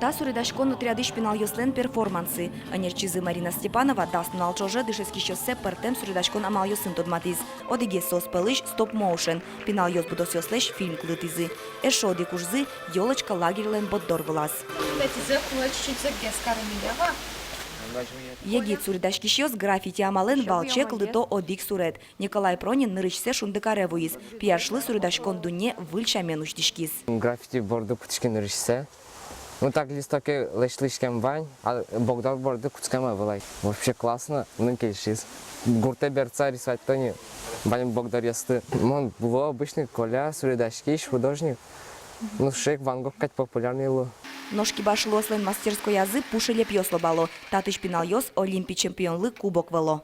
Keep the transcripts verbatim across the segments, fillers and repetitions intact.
Та суредаськон отрядысь пиналъёслэн перформансы. Ӧнерчизы Марина Степанова дас нунал ӵоже дышетскисьёссэ пӧртэм суредаськон амалъёсын тодматӥз. Одӥгез соос пӧлысь стоп-моушен. Пиналъёс будосъёслэсь фильм кылдытӥзы. Эшшо одӥг ужзы — ёлочка лагерьлэн борддор вылаз. Егит суредаськисьёс граффити амалэн валче кылдыто одӥг суред. Николай Пронин нырысьсэ Шундыкаре вуиз. Пияшлы суредаськон дунне выль сямен усьтӥськиз. Граффити борды кутӥськи нырысьсэ. Ну, так листоке лэсьтӥськем вань, а бокдор борды кутскем ӧвӧл ай. Вообще классно, мыным кельшиз. Гуртэ бертыса рисовать карыны вань бокдоръёсты. Мон луо обычный Коля, суредаськись, художник. Ну, шек Ван Гог кадь популярный луо. Нош кибашлыослэн мастерскоязы пушелепъёс лобало. Татысь пиналъёс Олимпи чемпионлы кубок вӧло.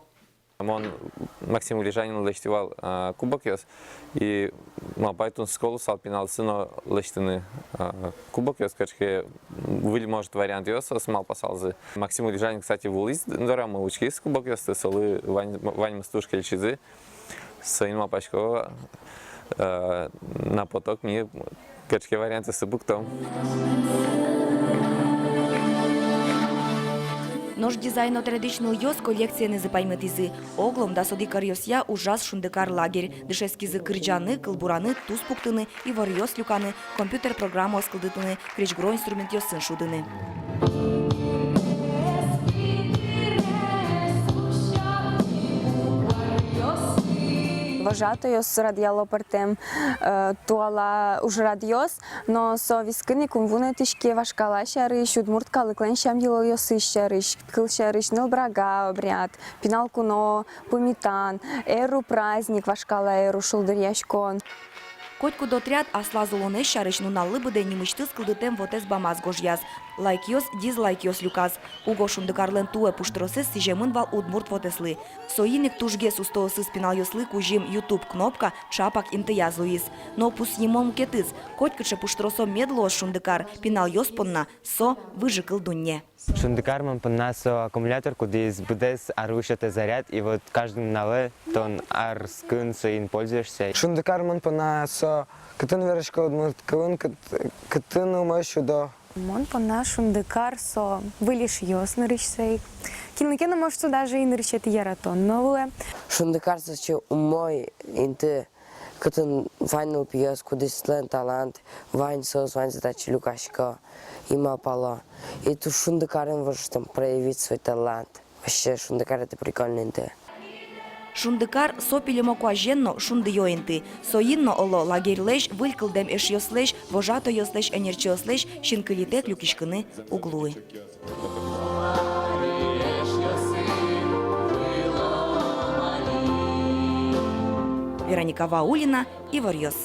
Мон Максим Улижанин лэсьтӥ вал, а, кубокъёс. И малпай, тунсыко луысал пиналъёслы но лэсьтыны, а, кубокъёс, кыӵе ке выль, может, вариантъёс соос малпасалзы. Максим Улижанин, кстати, вуылӥз дорамы, учкиз кубокъёсты, солы вань-, ваньмыз туж кельшизы. Соин малпасько, э, на поток ми кыӵе ке вариантъёсты пуктом. Нош дизайн отрядысь нылъёс коллекциенызы паймытӥзы. Оглом дас одӥг аръёсъя ужаз «Шундыкар» лагерь. Дышетскизы кырӟаны, кылбураны, туспуктыны, иворъёс люканы, компьютер программаос кылдытыны, крезьгуро инструментъёсын шудыны. Вожатойёс радъяло пӧртэм, э, туала ужрадъёс, но со вискын ик ум вунэтӥське вашкала сярысь, удмурт калыклэн сям-йылолъёсыз сярысь, кыл сярысь: нылбрага обряд, пинал куно пумитан, эру праздник, вашкала эру шулдыръяськон. Котькуд отряд аслаз улонэз сярысь нуналлы быдэ нимысьтыз кылдытэм вотэс бамаз гожъяз, лайкъёс, дизлайкъёс люказ. Уго «Шундыкарлэн» туэ пуштросэз сӥземын вал удмурт вотэслы. Соин ик тужгес устоосыз пиналъёслы кузьым ютуб кнопка чапак интыяз луиз. Но пусйымон мукетыз: котькыӵе пуштросо мед луоз «Шундыкар», пиналъёс понна со выжыкыл дунне. «Шундыкар» мон понна со аккумулятор, кудӥз быдэс арлы сётэ заряд, и вот каждый нуналэ тон арскын соин пользуешься. «Шундыкар» мон понна со, кытын верасько удмурт кылын, кыт-, кытын умой сюдо. Мон понна «Шундыкар» со выль эшъёс нырысьсэ ик. Кинлы ке но, может, со даже и нырысетӥ яратон но луэ. «Шундыкар» со сыӵе умой инты, кытын вань нылпиос, кудӥзлэн талант вань, соос ваньзы татчы люкасько и малпало. И туж «Шундыкарын» вожыштом проявить свой талант. Вообще, «Шундыкар» — это прикольный инты. «Шундыкар» — со пилемо куазен но шундыё инты. Соин но, оло, лагерьлэсь, выль кылдэм эшъёслэсь, вожатойёслэсь, ӧнерчиослэсь синкылитэк люкиськыны уг луы. Вероника Ваулина, «Иворъёс».